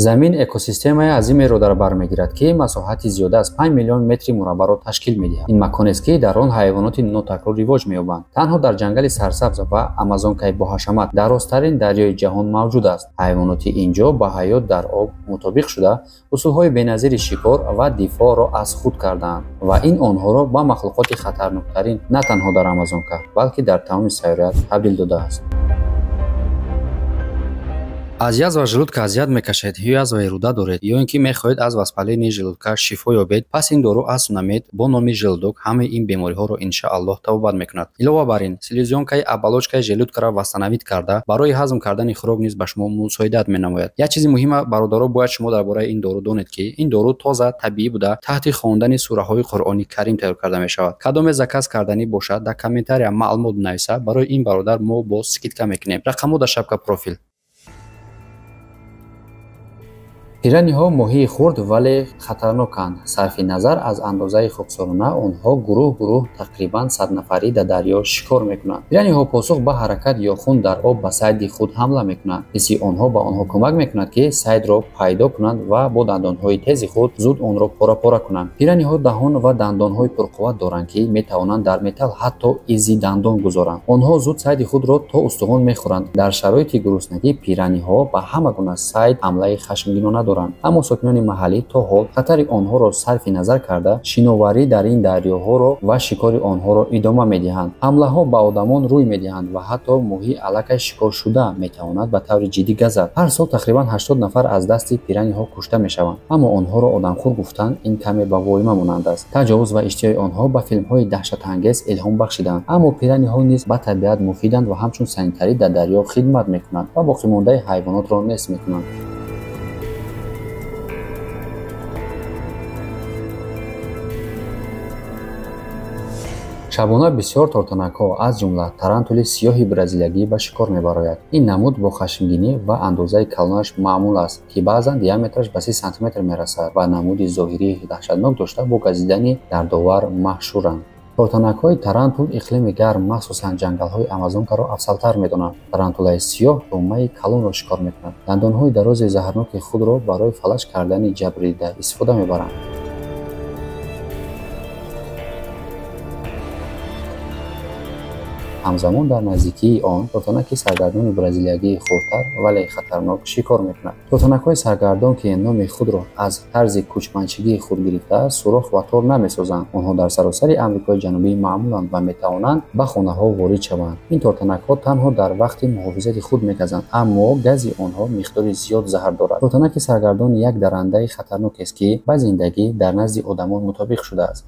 Замин экосистемаи азимеро дар бар мегирад, ки масоҳати зиёда аз 5 миллион метри мураббаъро ташкил медиҳад. Ин маконест, ки дар он ҳайвоноти нотакрор ривоҷ меёбанд. Танҳо дар ҷангали сарсабз ва Амазонкаи боҳашамат дарозтарин дарёи ҷаҳон мавҷуд аст. Ҳайвоноти ин ҷо ба ҳаёт дар об мутобиқ шуда, усулҳои беназири шикор ва дифоъро аз худ кардаанд ва ин онҳоро ба махлуқоти хатарноктарин на танҳо дар Амазонка, балки дар тамоми сайёрият табдил додааст. Аз язва желудка азият мекашед ё язваи руда доред, ё ин ки мехоҳед аз воспаление желудка шифо ёбед, пас ин дору аз Сунамед бо номи Желудок ҳамаи ин бемориҳоро иншааллоҳ табобат мекунад. Илова бар ин, селезёнкаи оболочкаи желудкаро восстановить карда, барои ҳазм кардани хӯрок низ ба шумо мусоидат менамояд. Як чизи муҳима, бародаро, бояд шумо дар бораи ин дору донед, ки ин дору тоза табиӣ буда, таҳти хондани сураҳои Қуръони Карим тайёр карда мешавад. Кадоме заказ карданӣ бошад, дар комментария маълумот нависа, барои ин бародар мо бо скидка мекунем. Рақамҳо дар шапка профил. Пираниҳо моҳии хурд, вале хатарноканд. Сарфи назар аз андозаи хоксорона, онҳо гурӯҳ-гурӯҳ тақрибан 100 нафарӣ дар дарё шикор мекунанд. Пираниҳо посух ба ҳаракат ё хун дар об ба сайди худ ҳамла мекунанд. Ҳисси онҳо ба онҳо кӯмак мекунад, ки сайдро пайдо кунанд ва бо дандонҳои тези худ зуд онро пора-пора кунанд. Пираниҳо даҳон ва дандонҳои пурқувват доранд, ки метавонанд дар металл ҳатто изи дандон гузоранд. Онҳо зуд сайди худро то устухон мехӯранд. Дар шароити гуруснагӣ пираниҳо ба ҳама гуна сайд ҳамлаи хашмгинона доранд. Аммо сокинони маҳаллӣ то ҳол хатари онҳоро сарфи назар карда, шиноварӣ дар ин дарёҳоро ва шикори онҳоро идома медиҳанд. Ҳамлаҳо ба одамон рӯй медиҳанд ва ҳатто моҳии аллакай шикоршуда метавонад ба таври ҷиддӣ газад. Ҳар сол тақрибан 80 нафар аз дасти пираниҳо кушта мешаванд, аммо онҳоро одамхӯр гуфтан ин каме ба воима монанд аст. Таҷовуз ва иштиҳои онҳо ба филмҳои даҳшатангез илҳом бахшиданд, аммо пираниҳо низ ба табиат муфиданд ва ҳамчун санитарӣ дар дарё хидмат мекунанд ва боқимондаи ҳайвонотро нест мекунанд. Шабона бисёр тортанакҳо, аз ҷумла тарантули сиёҳи бразилиягӣ ба шикор мебарояд. Ин намуд бо хашмгинӣ ва андозаи калонаш маъмул аст, ки баъзан диаметраш ба 30 сантиметр мерасад ва намуди зоҳирии даҳшатнок дошта бо газидани дардовар маҳшуранд. Тортанакҳои тарантул иқлими гарм, махсусан ҷангалҳои Амазонкаро афзалтар медонанд. Тарантулаи сиёҳ тӯъмаи калонро шикор мекунад. Дандонҳои дарози заҳрноки худро барои фалаҷ кардани ҷабрдида истифода мебаранд. Ҳамзамон дар наздикии он тортанаки саргардони бразилиягии хурдтар, вале хатарнок шикор мекунад. Тортанакҳои саргардон, ки номи худро аз тарзи кӯчманчигии худ гирифта, сурох ва тор намесозанд. Онҳо дар саросари Амрикои Ҷанубӣ маъмуланд ва метавонанд ба хонаҳо ворид шаванд. Ин тортанакҳо танҳо дар вақти муҳофизати худ мегазанд, аммо гази онҳо миқдори зиёд заҳр дорад. Тортанаки саргардон як дарандаи хатарнокест, ки ба зиндагӣ дар назди одамон мутобиқ шудааст.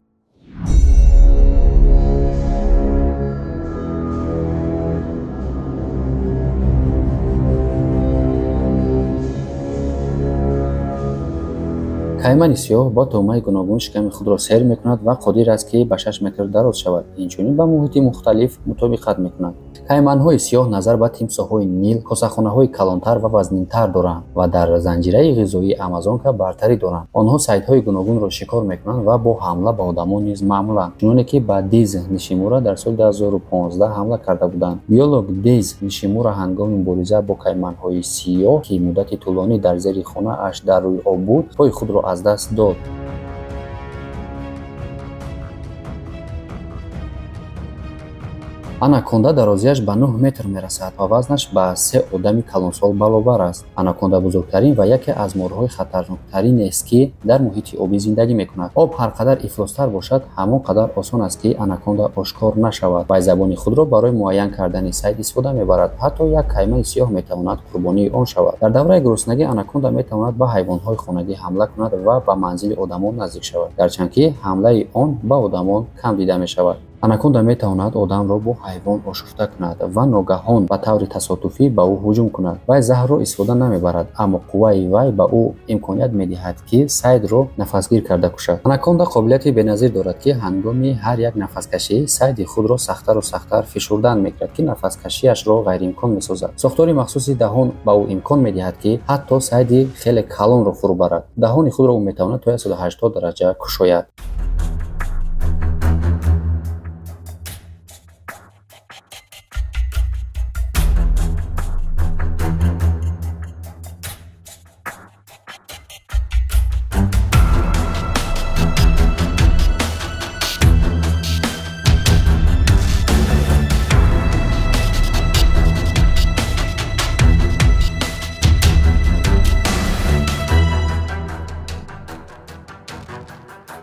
Каймани сиёҳ бо тӯъмаи гуногун шиками худро сер мекунад ва қодир аст, ки ба 6 метр дароз шавад. Инчунин ба муҳити мухталиф мутобиқат мекунад. Кайманҳои сиёҳ назар ба тимсоҳҳои Нил косахонаҳои калонтар ва вазнинтар доранд ва дар занҷираи ғизоии Амазонка бартарӣ доранд. Онҳо сайдҳои гуногунро шикор мекунанд ва бо ҳамла ба одамон низ маъмуланд, чуноне ки ба Диз Нишимура дар соли 2015 ҳамла карда буданд. Биолог Диз Нишимура ҳангоми мубориза бо кайманҳои сиёҳ, ки муддати тӯлонӣ дар зери хонааш дар рӯи об буд, пои худро аз даст дод. Анаконда дарозиаш ба 9 метр мерасад ва вазнаш ба 3 одами калонсол баробар аст. Анаконда бузургтарин ва яке аз морҳои хатарноктаринест, ки дар муҳити обӣ зиндагӣ мекунад. Об ҳар қадар ифлостар бошад, ҳамон қадар осон аст, ки анаконда ошкор нашавад. Вай забони худро барои муайян кардани сайд истифода мебарад. Ҳатто як каймаи сиёҳ метавонад қурбонии он шавад. Дар давраи гуруснагӣ анаконда метавонад ба ҳайвонҳои хонагӣ ҳамла кунад ва ба манзили одамон наздик шавад, гарчанд ки ҳамлаи он ба одамон кам дида мешавад. Анаконда метавонад одамро бо ҳайвон ошуфта кунад ва ногаҳон ба таври тасодуфӣ ба ӯ ҳуҷум кунад. Вай заҳрро истифода намебарад, аммо қувваи вай ба ӯ имконият медиҳад, ки сайдро нафасгир карда кушад. Анаконда қобилияти беназир дорад, ки ҳангоми ҳар як нафаскашӣ сайди худро сахттару сахттар фишурдан мекунад, ки нафаскашиашро ғайриимкон месозад. Сохтори махсуси даҳон ба ӯ имкон медиҳад, ки ҳатто сайди хеле калонро фурӯ барад. Даҳони худро ӯ метавонад то 180 дараҷа кушояд.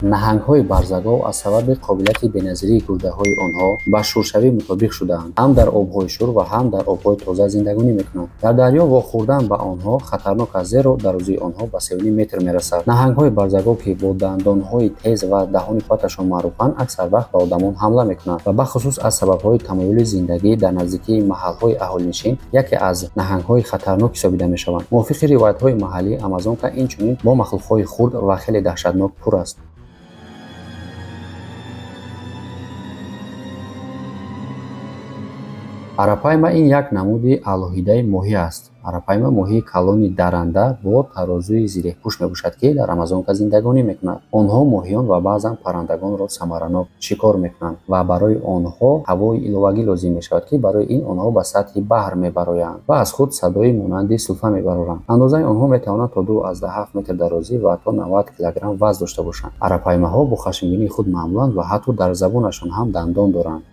Наҳангҳои барзагов аз сабаби қобилияти беназирии гурдаҳои онҳо ба шуршавӣ мутобиқ шудаанд. Ҳам дар обҳои шур ва ҳам дар обҳои тоза зиндагонӣ мекунанд. Дар дарё вохӯрдан ба онҳо хатарнок аст, зеро дарозии онҳо ба 3,5 метр мерасад. Наҳангҳои барзагов, ки бо дандонҳои тез ва даҳони қувваташон маъруфанд, аксар вақт ба одамон ҳамла мекунанд ва бахусус аз сабабҳои тамоюли зиндагӣ дар наздикии маҳалҳои аҳолинишин яке аз наҳангҳои хатарнок ҳисобида мешаванд. Мувофиқи ривоятҳои маҳаллӣ, Амазонка инчунин бо махлуқҳои хурд ва хеле даҳшатнок пур аст. Арапайма ин як намуди алоҳидаи моҳӣ аст. Арапайма моҳии калони даранда бо тарозуи зиреҳпӯш мебошад, ки дар Амазонка зиндагонӣ мекунад. Онҳо моҳиён ва баъзан паррандагонро самаранок шикор мекунанд ва барои онҳо ҳавои иловагӣ лозим мешавад, ки барои ин онҳо ба сатҳи баҳр мебароянд ва аз худ садои монанди сулфа мебароранд. Андозаи онҳо метавонад то 2,7 метр дарозӣ ва то 90 килограмм вазн дошта бошанд. Арапаймаҳо бо хашмгинии худ маъмуланд ва ҳатто дар забонашон ҳам дандон доранд.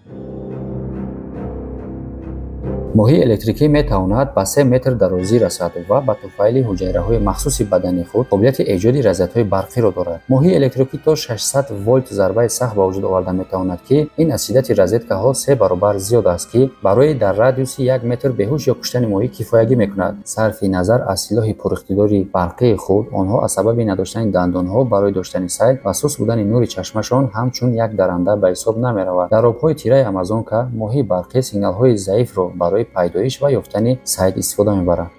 Моҳии электрикӣ метавонад ба 3 метр дарозӣ расад ва ба туфайли ҳуҷайраҳои махсуси бадани худ қобилияти эҷоди разрядҳои барқиро дорад. Моҳии электрикӣ то 600 волт зарбаи сахт ба вуҷуд оварда метавонад, ки ин аз шиддати розеткаҳо 3 баробар зиёд аст, ки барои дар радиуси 1 метр беҳуш ё куштани моҳӣ кифоягӣ мекунад. Сарфи назар аз силоҳи пуриқтидори барқии худ, онҳо аз сабаби надоштани дандонҳо барои доштани сайд ва суст будани нури чашмашон ҳамчун як даранда ба ҳисоб намеравад. Дар обҳои тираи Амазонка моҳии барқӣ сигналҳои заифро барои пайдоиш ва ёфтани сайд истифода мебарад.